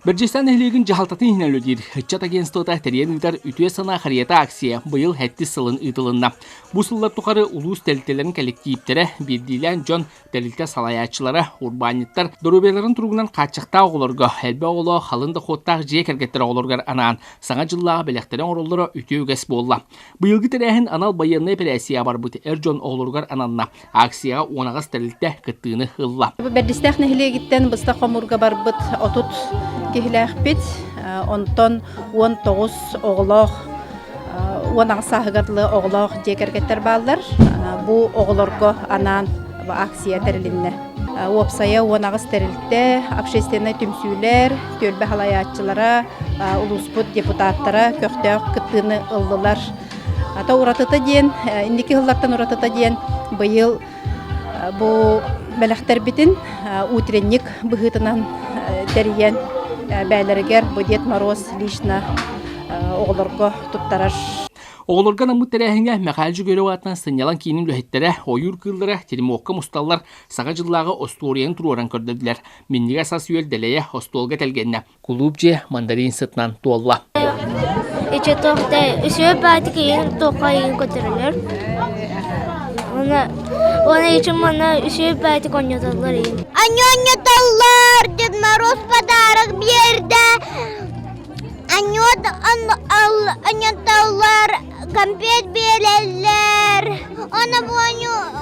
Бэрдьиэстээх нэһилиэгин дьаһалтатын иһинэн үлэлиир ыччат агентствота тэрийэн ыытар Үтүө санаа харыйата акция быйыл сэттис сылын ыытылынна. Бу сыллар тухары улуус тэрилтэлэрин кэлэктииптэрэ, биирдиилээн дьон, тэрилтэ салайааччылара, урбаанньыттар доруобуйаларын туругунан хааччахтаах оҕолорго, элбэх оҕолоох халыҥ дохуоттаах дьиэ кэргэттэр оҕолоругар анаан Саҥа дьыллааҕы бэлэхтэри оҥороллоро үтүө үгэс буолла. Быйылгы тэрээһин анал байыаннай эпэрээссийэҕэ барбыт эр дьон оҕолоругар ананна. Акцияҕа 18 тэрилтэ кыттыыны ылла. Бэрдистээх нэһилиэгиттэн быстах хомуурга барбыт 30 киһилээхпит. Онтон 19 оҕолоох 18 сааһыгар дылы оҕолоох дьиэ кэргэттэр бааллар. Бу оҕолорго анаан акция тэрилиннэ. Уопсайа 18 тэрилтэ, общественнай түмсүүлэр, түөлбэ салайааччылара, улууспут депутаттара көхтөөх кыттыыны ыллылар. Ата уратыта диэн, инники сыллартан уратыта диэн быйыл бу бэлэхтэрбитин утренник быһыытынан тэрийэн бээлэригэр бу Дед Мороз лично оҕолорго туттарар. Оҕолорго анаммыт тэрээһиҥҥэ Мэхээлэ Дьөгүөрү аатынан сынньалаҥ киинин үлэһиттэрэ, ойуур кыыллара теремокка мусталлар, Саҥа дьыллааҕы остуоруйаны туруоран көрдөрдүлэр. Минньигэс ас-үөл дэлэйэ остуолга тэлгэннэ. Кулууп дьиэ мандарин сытынан туолла. Иче туохта үсүө баатык ийин туохха ийин көтөрөлөр. Она она иче мана үсүө баатык онньотоллор ийин. Онньотоллор Дед Мороз подарок биэрдэ. Онньотоллор конфет биэрэллэр. Она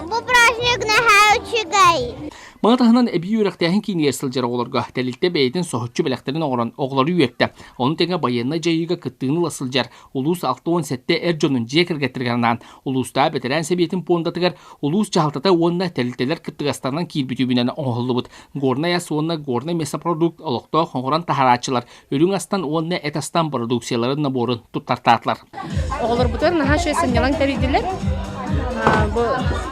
бу праздник наһаа үчүгэй. Маны таһынан эбии үөрэхтээһин киинигэр сылдьар оҕолорго тэрилтэ бэйэтин соһуччу бэлэхтэрин оҥорон оҕолору үөртэ. Ону тэҥэ байыаннай дьайыыга кыттыыны ыла сылдьар улуус 67 эр дьонун дьиэ кэргэттэригэр анаан улуустааҕы бэтэрээн сэбиэтин пуондатыгар улуус дьаһалтата уонна тэрилтэлэр кыттыгастарынан киирбит үбүнэн оҥоһуллубут Горнай ас уонна Горнай мясопродукт олохтоох оҥорон таһарааччылар үрүҥ астан уонна эт астан продукцияларын наборун туттартаатылар. Оҕолорбутугар наһаа үчүгэй сынньалаҥ тэрийдилэр. Бу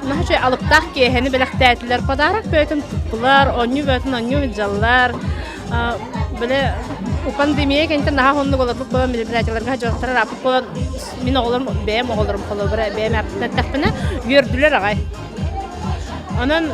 наһаа үчүгэй алыптаах киэһэни бэлэхтээтилэр. Подарок бөтүн туттулар, онньу бөтүн онньу илдьаллар. Бile пандемия кэнниттэн наһаа оннук олорбут буолан мероприятияларга дьонтор арааппыт буолан мин оҕолорум бэйэм оҕолорум холобура бэйэм эттэхпинэ үөрдүлэр аҕай. Онон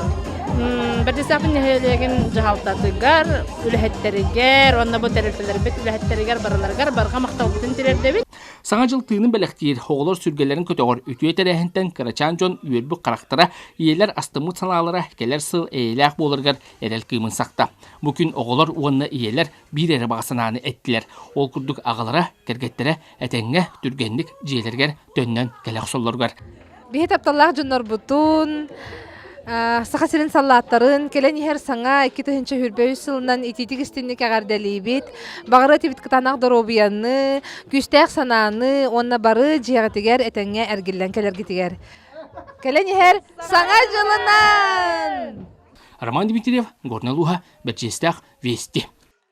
Бэрдисээхпин нэһилиэгин дьаһалтатыгар, үлэһиттэригэр уонна бу тэрилтэлэрбит үлэһиттэригэр барыларыгар барҕа махталбытын тириэрдэбит. Саҥа дьыл тыынын бэлэхтиир, оҕолор сүргэлэрин көтөҕөр үтүө тэрээһинтэн кырачаан дьон үөрбүт харахтара, ийэлэр астыммыт санаалара кэлэр сыл эйэлээх буоларыгар эрэл кыымын сахта. Бу күн оҕолор уонна ийэлэр биир эрэ баҕа санааны эттилэр. Ол курдук аҕалара, кэргэттэрэ этэҥҥэ түргэнник дьиэлэригэр төннөн кэлэ охсоллоругар. Биһи тапталлаах дьоннорбутун, Саха сирин саллааттарын кэлэн иһэр саҥа 2023 сылынан итиитик истинник эҕэрдэлиибит. Баҕарыа этибит кытаанах доруобуйаны, күүстээх санааны уонна бары дьиэҕитигэр этэҥҥэ эргиллэн кэлэргитигэр. Кэлэн иһэр Саҥа дьылынан! Роман Дмитриев, Горнай улууһа, Бэрдьиэстээх, Вести.